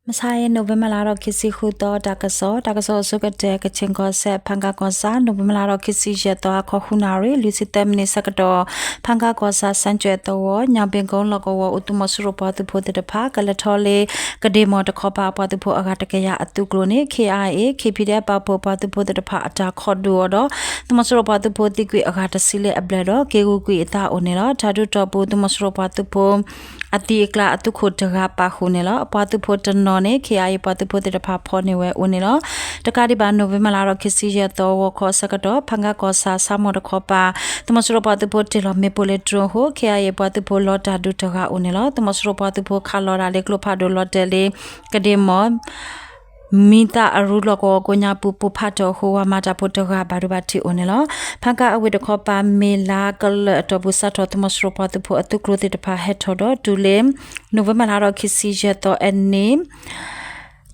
မဆါအံၤ နိၣ်ဝ့ဘၢၣ်လါထီၣ်ခံဆံဃုသီ တၢ်ကစီၣ်, တၢ်ကစီၣ်အဆိကတၢၢ် ကခ့ၣ်ကီၢ်စဲၣ် ဖၣ်ကၣ်ကီၢ်ဆၣ် နိၣ်ဝ့ဘၢၣ်လါထီၣ်ခံဆံယဲၢ်သီ ဟါခီဃုနၣ်ရံၣ် လွံၢ်ဆံသၢမံးနံးဆၢကတီၢ် ဖၣ်ကၣ်ကီၢ်ဆၣ် စၣ်ကၠွဲၣ်သဝီ ညၣ်ဘ့ၣ်ကိလီၢ်ကဝီၤအိၣ် သုးမီၤစိရိၤပှၤသုးဖိသ့ၣ်တဖၣ် ကလဲၤထီၣ်လၢ ကဒ့ၣ်မီၢ်တခီပၤ အပှၤသုးဖိအဂၤတကယၤအသုးကျိၤန့ၣ် ခ့ၣ်အါအ့ၣ် ခ့ၣ်ဖံဒဲး ပာ်ဖှိၣ်ပှၤသုးဖိသ့ၣ်တဖၣ်အတၢ်ခိးဒုးအီၤဒီး သုးမီၤစိရိၤပှၤသုးဖိသံကွံာ်အဂၤတဆံလၢအဘျဲၣ်ဒီး က့ၤဂုာ်ကွံာ်အသးအိၣ်န့ၣ်လီၤ. တၢ်ဒုးတီၢ်ပူၤ သုးမီၤစိရိၤပှၤသုးဖိ အသံအကျါအသုးခိၣ်တဂၤပာ်ဃုာ်န့ၣ်လီၤ. အပှၤသုးဖိတနီၤန့ၣ် ခ့ၣ်အါအ့ၣ် ပှၤသုးဖိသ့ၣ်တဖၣ်ဖီၣ်န့ၢ်ဝဲအိၣ်န့ၣ်လီၤ. တကးဒံးဘၣ် နိၣ်ဝ့ဘၢၣ်လါထီၣ်ခံဆံယဲၢ်သီ ဂီၤခီအဆၢကတီၢ် ဖၣ်ကၣ်ကီၢ်ဆၣ် ဆါမီၢ်တခီပၤ သုးမီၤစိရိၤပှၤသုးဖိတ့ၢ်လီၤမ့ၣ်ပိၢ်လၢ drone အဃိ ခ့ၣ်အါအ့ၣ် ပှၤသုးဖိလီၤတၢ်ဒုးတဂၤအိၣ်န့ၣ်လီၤ. သုးမီၤစိရိၤပှၤသုးဖိခးလီၤတၢ်လၢကျိဖးဒိၣ်လီၤတဲာ်လၢ ကဒ့ၣ်မီၢ် မံသးအရူလီၢ်ကဝီၤကိးညါပူၤ ပိၢ်ဖးထီၣ်အဃိ ဝၤမၤတၢ်ဖိတဂၤဘၣ်ဒိဘၣ်ထံးအိၣ်န့ၣ်လီၤ. ဖၣ်ကၣ်အဝ့ၢ်တခီပၤ မ့ၢ်လါကလၢာ်အတီၢ်ပူၤ စးထီၣ် သုးမီၤစိရိၤပှၤသုးဖိအသုးကျိၤသ့ၣ်တဖၣ်ဟဲထီၣ်ဒီး တုၤလၢ နိၣ်ဝ့ဘၢၣ်လါထီၣ်ခံဆံယဲၢ်သီအနံၤ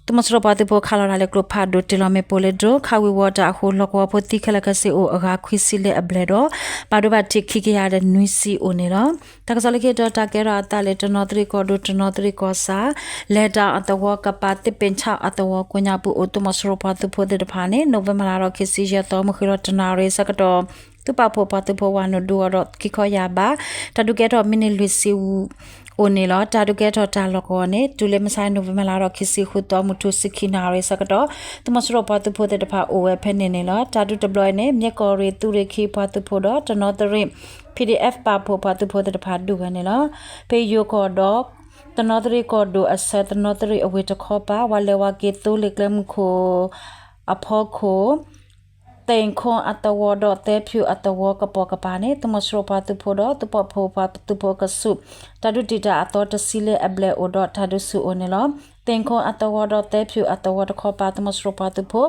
သုးမီၤစိရိၤပှၤသုးဖိခးလီၤတၢ်လၢကျိဖးဒိၣ် တ့ၢ်လီၤမ့ၣ်ပိၢ်လၢ drone ခးဝံၤဝီၤတၢ်အဃိ လီၢ်ကဝီၤဖိသံခဲလၢာ်ခဲဆ့အိၣ်အဂၤခွံဆံလၢအဘျဲၣ်ဒီး ဘၣ်ဒိဘၣ်ထံးခံကယၤဒီးနွံဆံအိၣ်န့ၣ်လီၤ. တၢ်ကစီၣ်လၢခံတီၤ တၢ်ကဲထီၣ်အသးလၢ တနီသရံၣ်ကီၢ်ဒိၣ် တနီသရံၣ်ကီၢ်ဆၣ် လဲၤတၢ်အသဝီကပၤ သ့ၣ်ပ့ၣ်ဆၣ်အသဝီကိးညါပူၤအိၣ် သုးမီၤစိရိၤပှၤသုးဖိသ့ၣ်တဖၣ်န့ၣ် နိၣ်ဝ့ဘၢၣ်လါထီၣ်ခံဆံယဲၢ်သီ မုၢ်ဃ့ၢ်လီၤတနၣ်ရံၣ်ဆၢကတီၢ် သုးပာ်ဖှိၣ်ပှၤသုးဖိဝၤနုာ်ဒုးအီၤဒီးခံခီယၢ်ဘး တၢ်ဒုးကဲထီၣ်မံးနံးလွံၢ်ဆံ အိၣ်န့ၣ်လီၤ. တၢ်ဒုးကဲထီၣ်တၢ်လီၢ်ကဝီၤန့ၣ် တုၤလၢမဆါ နိၣ်ဝ့ဘၢၣ်လါထီၣ်ခံဆံဃုသီ မုၢ်ထူၣ်ဆံခံနၣ်ရံၣ်ဆၢကတီၢ် သုးမီၤစိရိၤပှၤသုးဖိသ့ၣ်တဖၣ်အိၣ်ဝဲဖဲန့ၣ်န့ၣ်လီၤ. တၢ်ဒုးတဘျီအံၤန့ၣ် မၠဲၢ်ကီၢ်ရ့ၣ် သုးရ့ၣ်ခံပှၤသုးဖိဒီး တနီသရံၣ် PDF ပာ်ဖှိၣ်ပှၤသုးဖိသ့ၣ်တဖၣ်ဒုးဝဲန့ၣ်လီၤ. ဖဲယိၤကီၢ်ဒီး တနီသရံၣ်ကီၢ်ဒိၣ်အဆၢ တနီသရံၣ်အဝ့ၢ်တခီပၤ ဝၤလဲၤဝါက့ၤသိလ့ၣ်ကျဲမုၢ်ခိၣ်အဖီခိၣ် သ့ၣ်ခိၣ်အသဝီဒီးသဲဖၠူၣ်အသဝီကပိာ်ကပၤန့ၣ် သုးမီၤစိရိၤပှၤသုးဖိဒီး သုးပာ်ဖှိၣ်ပှၤသုးဖိအကဆူး တၢ်ဒုးတံာ်တာ်အသီတဆံလၢအဘျဲၣ်အိၣ်ဒီး တၢ်ဒုးဆူၣ်အိၣ်န့ၣ်လီၤ. သ့ၣ်ခိၣ်အသဝီဒီးသဲဖၠူၣ်အသဝီတခီပၤ သုးမီၤစိရိၤပှၤသုးဖိ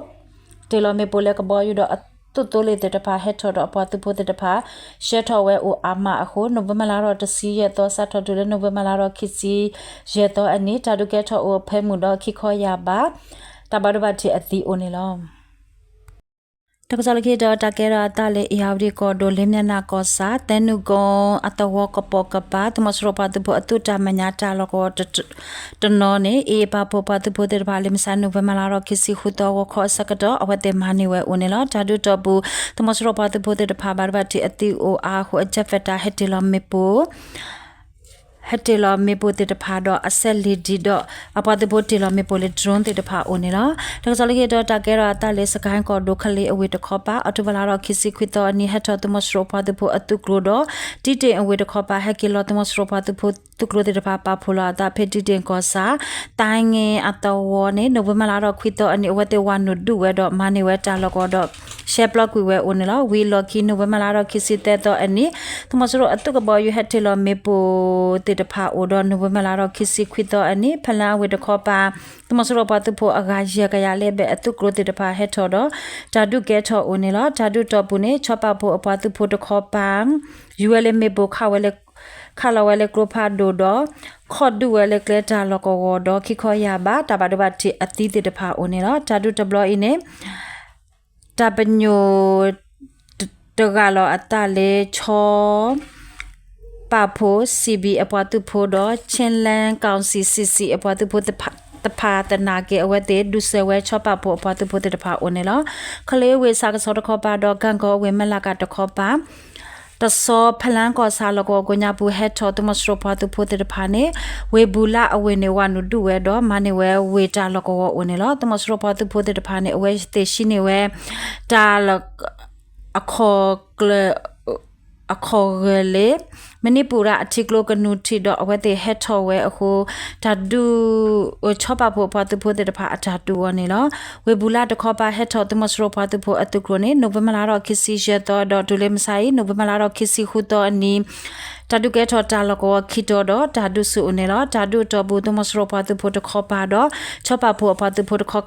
တ့ၢ်လီၤမ့ၣ်ပိၢ်လၢကဘီယူၤဒီးအသုးသိလ့ၣ်သ့ၣ်တဖၣ်ဟဲထီၣ်ဒီးအပှၤသုးဖိသ့ၣ်တဖၣ် ရှဲထီၣ်ဝဲအိၣ်အါမးအဃိ နိၣ်ဝ့ဘၢၣ်လါထီၣ်တဆံယဲၢ်သီ စးထီၣ်တုၤလၢ နိၣ်ဝ့ဘၢၣ်လါထီၣ်ခံဆံယဲၢ်သီအနံၤ တၢ်ဒုးကဲထီၣ်အိၣ်ဖဲမုၢ်ဒီးခံခီယၢ်ဘး တၢ်ဘၣ်ဒိဘၣ်ထံးအသံအိၣ်န့ၣ်လီၤ. တၢ်ကစီၣ်လၢခံတီၤ တၢ်ကဲထီၣ်အသးလၢ အ့ၣ်ယၣ်ဝတံၣ်ကီၢ်ဒိၣ် လ့ၣ်မၠဲၣ်နၣ်ကီၢ်ဆၣ် သဲနုၣ်ကိအသဝီကပိာ်ကပၤ သုးမီၤစိရိၤပှၤသုးဖိအသုးတၢ်မဲာ်ညါတၢ်လီၢ်ကဝီၤတနီၤန့ၣ် AA ပာ်ဖှိၣ်ပှၤသုးဖိသ့ၣ်တဖၣ် လၢမဆါ နိၣ်ဝ့ဘၢၣ်လါထီၣ်ခံဆံဃုသီ ဂီၤခီအဆၢကတီၢ် အဝဲသ့ၣ်မၤန့ၢ်ဝဲအိၣ်န့ၣ်လီၤ. တၢ်ဒုးတီၢ်ပူၤ သုးမီၤစိရိၤပှၤသုးဖိသ့ၣ်တဖၣ် ဘၣ်ဒိဘၣ်ထံးအသံအိၣ်အါအဃိ အ jet fighter ဟဲတ့ၢ်လီၤမ့ၣ်ပိၢ် ဟဲတ့ၢ်လီၤမ့ၣ်ပိၢ်သ့ၣ်တဖၣ်ဒီး အစဲးလ့ၣ်ဒံးဒီး အပှၤသုးဖိတ့ၢ်လီၤမ့ၣ်ပိၢ်လၢ drone သ့ၣ်တဖၣ်အိၣ်န့ၣ်လီၤ. တၢ်ကစီၣ်လၢခံတီၤ တၢ်ကဲထီၣ်အသးလၢ စကဲၣ်ကီၢ်ဒိၣ် ကလ့အဝ့ၢ်တခီပၤ အီးထိဘၢၣ်လါထီၣ်ခံဆံခွံသီအနံၤ ဟဲထီၣ်သုးမီၤစိရိၤပှၤသုးဖိအသုးကျိၤဒီး တံတ့ၣ်အဝ့ၢ်တခီပၤ ဟဲက့ၤလီၤသုးမီၤစိရိၤပှၤသုးဖိသုးကျိၤသ့ၣ်တဖၣ် ပာ်ဖှိၣ်လီၤအသးဖဲတံတ့ၣ်ကီၢ်ဆၣ် သါင့အသဝီန့ၣ် နိၣ်ဝ့ဘၢၣ်လါထီၣ်ခွံသီအနံၤ အဝဲသ့ၣ်ဝၤနုာ်ဒုးဝဲဒီး မၤန့ၢ်ဝဲတၢ်လီၢ်ကဝီၤဒီး ရှဲပျီကွံာ်ဝဲအိၣ်န့ၣ်လီၤ. ဝံၤအလီၢ်ခံ နိၣ်ဝ့ဘၢၣ်လါထီၣ်ခံဆံသၢသီအနံၤ သုးမီၤစိရိၤအသုးကဘီယူၤဟဲတ့ၢ်လီၤမ့ၣ်ပိၢ်သ့ၣ်တဖၣ်အိၣ်ဒီး နိၣ်ဝ့ဘၢၣ်လါထီၣ်ခံဆံခွံသီအနံၤ ဖလၢအဝ့ၢ်တခီပၤ သုးမီၤစိရိၤပှၤသုးဖိအဂၤယဲၢ်ကယၤလၢအဘဲၣ်အသုးကျိၤသ့ၣ်တဖၣ်ဟဲထီၣ်ဒီး တၢ်ဒုးကဲထီၣ်အိၣ်န့ၣ်လီၤ. တၢ်ဒုးတီၢ်ပူၤန့ၣ် ဆီပာ်ဖှိၣ်အပှၤသုးဖိတခီပၤ ယူၤဝဲလၢမ့ၣ်ပိၢ်ခးဝဲလၢ ခးလီၤဝဲလၢကျိဖးဒိၣ်ဒီး ခိးဒုးဝဲလၢကျဲတၢ်လီၢ်ကဝီၤဒီး ခံခီယၢ်ဘး တၢ်ဘၣ်ဒိဘၣ်ထံးအသံသ့ၣ်တဖၣ်အိၣ်န့ၣ်လီၤ. တၢ်ဒုးတဘျီအံၤန့ၣ် တၢ်ပညိၣ် တဂာ်လီၤအသးလၢ ဆီပာ်ဖှိၣ် စံၣ်ဘံၣ် အပှၤသုးဖိဒီး Chinland Council စံၣ်စံၣ် အပှၤသုးဖိတဖၣ်သနာ်က့ အဝဲသ့ၣ်ဒုးစဲးဝဲ ဆီပာ်ဖှိၣ်အပှၤသုးဖိသ့ၣ်တဖၣ်အိၣ်န့ၣ်လီၤ. ကလ့ဝ့ၢ်ဆၣ်ကဆီတခီပၤဒီး ကၣ်ကီအဝ့ၢ်မဲၢ်လးကးတခီပၤ တဆီဖလၢကီၢ်ဆၣ်လီၢ်ကဝီၤကိးညါပူၤ ဟဲထီၣ်သုးမီၤစိရိၤပှၤသုးဖိသ့ၣ်တဖၣ်န့ၣ် ဝ့ၢ်ဘူလၣ်အဝ့ၢ်န့ၣ် ဝၤနုာ်ဒုးဝဲဒီးမၤန့ၢ်ဝဲဝ့ၢ်တၢ်လီၢ်ကဝီၤအိၣ်န့ၣ်လီၤ. သုးမီၤစိရိၤပှၤသုးဖိသ့ၣ်တဖၣ်န့ၣ် အဝဲသ့ၣ်ဟံးန့ၢ်ဝဲ တၢ်လီၢ် အခီၣ်ကျၢၢ် အခီၣ်ဂၢၢ်လၢ မနံပူရၤအထံကျိကနူၤထံးဒီး အဝဲသ့ၣ်ဟဲထီၣ်ဝဲအဃိ တၢ်ဒုး ဆီပာ်ဖှိၣ်အပှၤသုးဖိသ့ၣ်တဖၣ်အတၢ်ဒုးအီၤန့ၣ်လီၤ. ဝ့ၢ်ဘူလၣ်တခီပၤ ဟဲထီၣ်သုးမီၤစိရိၤပှၤသုးဖိအသုးကျိၤန့ၣ် နိၣ်ဝ့ဘၢၣ်လါထီၣ်ခံဆံယဲၢ်သီဒီး တုၤလၢမဆါအံၤ နိၣ်ဝ့ဘၢၣ်လါထီၣ်ခံဆံဃုသီအနံၤ တၢ်ဒုးကဲထီၣ်တၢ်လီၢ်ကဝီၤခံတီၤဒီး တၢ်ဒုးဆူၣ်အိၣ်န့ၣ်လီၤ. တၢ်ဒုးအတီၢ်ပူၤ သုးမီၤစိရိၤပှၤသုးဖိတခီပၤဒီး ဆီပာ်ဖှိၣ်အပှၤသုးဖိတခီ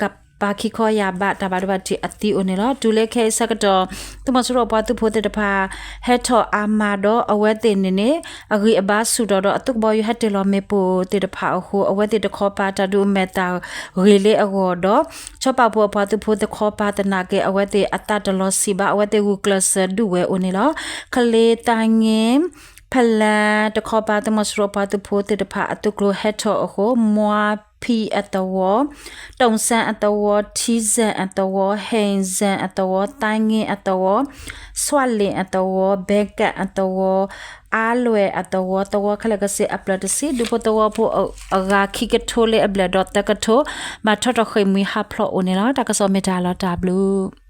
ပၤ ခံခီယၢ်ဘး တၢ်ဘၣ်ဒိဘၣ်ထံးအသံအိၣ်န့ၣ်လီၤ. တုၤလၢခဲအံၤဆၢကတီၢ် သုးမီၤစိရိၤပှၤသုးဖိသ့ၣ်တဖၣ် ဟဲထီၣ်အါမးဒီး အဝဲသ့ၣ်န့ၣ်န့ၣ် အဂံၢ်အဘါဆူၣ်ထီၣ်ဒီး အသုးကဘီယူၤဟဲတ့ၢ်လီၤမ့ၣ်ပိၢ်သ့ၣ်တဖၣ်အဃိ အဝဲသ့ၣ်တခီပၤ တၢ်ဒုးအမဲာ်သၣ်ဂ့ၤလၢအဂီၢ်ဒီး ဆီပာ်ဖှိၣ်အပှၤသုးဖိတခီပၤသနာ်က့ အဝဲသ့ၣ်အသးတလီၤဆံးဘၣ် အဝဲသ့ၣ်ဂုာ်ကျဲးစၢးဒုးဝဲအိၣ်န့ၣ်လီၤ. ကလ့သါင့ ဖလၢတခီပၤ သုးမီၤစိရိၤအပှၤသုးဖိသ့ၣ်တဖၣ်အသုးကျိၤဟဲထီၣ်အဃိ မွါ ဖံအသဝီ, တုန်စန်းအသဝီ, ထံစၢၣ်အသဝီ, ဟိန်စၢၣ်အသဝီ, သၢင့အသဝီ, ဆွလ့ၣ်အသဝီ, ဘဲကၣ်အသဝီ, အါလွဲၢ်အသဝီ, သဝီခဲလၢာ်ကစ့ၢ်အဖျၢၣ်တဆံ, ဒူဖိသဝီဖိအဂၤခံကထိလၢအဘျၢၣ်ဒီးသၢကထိ, မၤထီၣ်ထီၣ်ဃ့ၢ်မှံဟးဖျိးအိၣ်န့ၣ်လီၤ. တၢ်ကစီၣ်မ့ၢ်တၢ်လီၤတၢ်ဘျုး